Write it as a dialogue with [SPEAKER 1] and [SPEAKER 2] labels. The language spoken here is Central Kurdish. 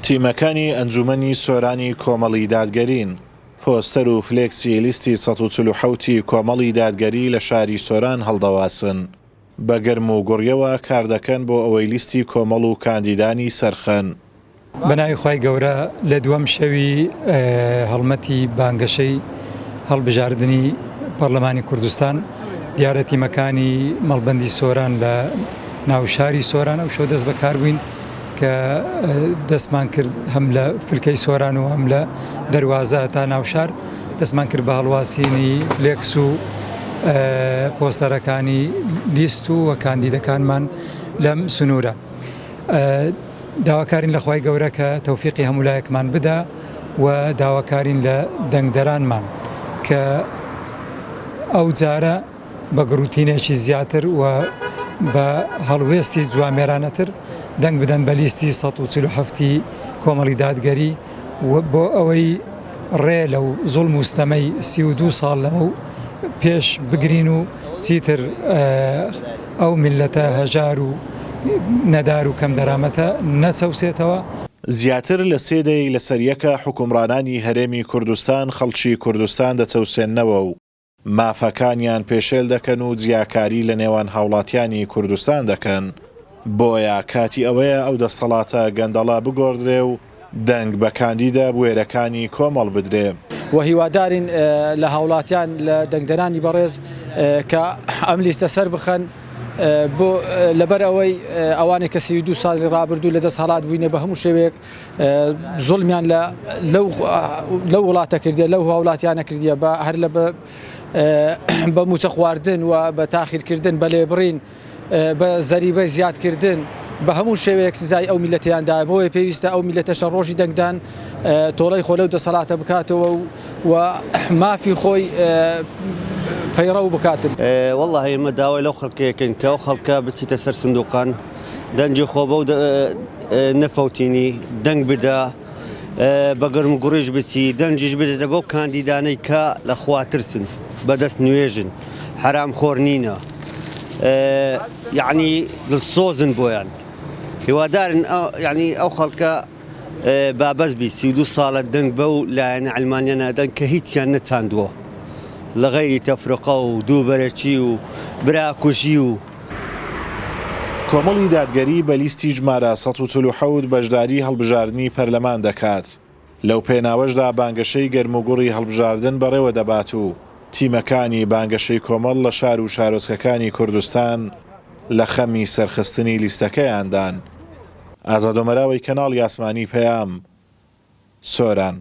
[SPEAKER 1] تیمەکانی ئەنجوومەنی سۆرانی کۆمەڵی دادگەرین، پۆستەر و فلێکسی لیستی 147 ی کۆمەڵی دادگەری لە شاری سۆران هەڵدەواسن، بە گەرم و گوڕیەوە کاردەکەن بۆ ئەوەی لیستی کۆمەڵ و کاندیدانی سەرخەن.
[SPEAKER 2] بەناوی خوای گەورە لە دووەم شەوی هەڵمەتی بانگەشەی هەڵبژاردنی پەڕلەمانی کوردستان دیارە تیمەکانی مەڵبەندی سۆران لە ناوشاری سۆران ئەو شەو دەست بەکار بووین کە دەستمان کرد هەم لە فلکەی سۆران و هەم لە دەروازە تا ناوشار دەستمان کرد بە هەڵواسینی فلێکس و پۆستەرەکانی لیست و کاندیدەکانمان لەم سنوورە. داواکارین لە خوای گەورە کە تەوفیقی هەموو لایەکمان بدا و داواکارین لە دەنگدەرانمان کە ئەو جارە بە گڕوتینێکی زیاتر و بە هەڵوێستی جوامێرانەتر دەنگ بدەن بە لیستی 147 ی کۆمەڵی دادگەری و بۆ ئەوەی ڕێ لەو زوڵم و ستەمەی 32 ساڵ لەمەو پێش بگرین و چیتر ئەو میللەتە هەژار و نەدار و کەمدەرامەتە نەچەوسێتەوە.
[SPEAKER 1] زیاتر لە سێ دەیەی لەسەریەکە حوکمڕانانی هەرێمی کوردستان خەڵکی کوردستان دەچەوسێننەوە و مافەکانیان پێشێل دەکەن و جیاکاری لە نێوان هاوڵاتیانی کوردستان دەکەن، بۆیە کاتی ئەوەیە ئەو دەستەڵاتە گەندەڵە بگۆڕدرێ و دەنگ بە کاندیدە بوێرەکانی کۆمەڵ بدرێ.
[SPEAKER 3] وە هیوادارین لە هاوڵاتیان لە دەنگدەرانی بەڕێز کە ئەم لیستە سەربخەن بۆ لەبەر ئەوەی ئەوانەی کە 32 ساڵی ڕابردوو لە دەسەڵات بووینە بە هەموو شێوەیەک زوڵمیان لە لەو لەو وڵاتە کردیە لەو هاوڵاتیانە کردیە بە هەر لە بە بە موچە خواردن و بە تاخیرکردن بە لێبڕین بە زەریبەی زیادکردن بە هەموو شێوەیەک سزای ئەو میلەتیان دایە بۆیە پێویستە ئەو میلەتەشە ڕۆژی دەنگدان تۆڵەی خۆ لەو دەسەڵاتە بکاتەوە و و مافی خۆی پەیڕەو بکاتن.
[SPEAKER 4] وەڵاهی ئێمە داوای لەو خەڵکەیەکەین کە ئەو خەڵکە بچیتە سەر سندوقان دەنگی خۆ بەو نەفەوتینی دەنگ بدە بە گەرموگوڕیش بچی دەنگیش بدەتە بەو کاندیدانەی کە لە خوا ترسن بەدەست نوێژن حەرام خۆر نینە یعنی دڵسۆزن بۆیان هیوادارن یعنی ئەو خەڵکە بابەس بی 32 ساڵە دەنگ بەو لایەنە عەلمانیە نادەن کە هیچیان نەچاندووە لە غەیری تەفرقە و دووبەرەکی و براکوژی و
[SPEAKER 1] کۆمەڵی دادگەری بە لیستی ژمارە 147 بەشداری هەڵبژاردنی پەرلەمان دەکات، لەو پێناوەشدا بانگەشەی گەرموگوڕی هەڵبژاردن بەڕێوە دەبات و تیمەکانی بانگەشەی کۆمەڵ لە شار و شارۆچکەکانی کوردستان لە خەمی سەرخستنی لیستەکەیاندان. ئازاد ئۆمەراوەی کەناڵی ئاسمانی پەیام، سۆران.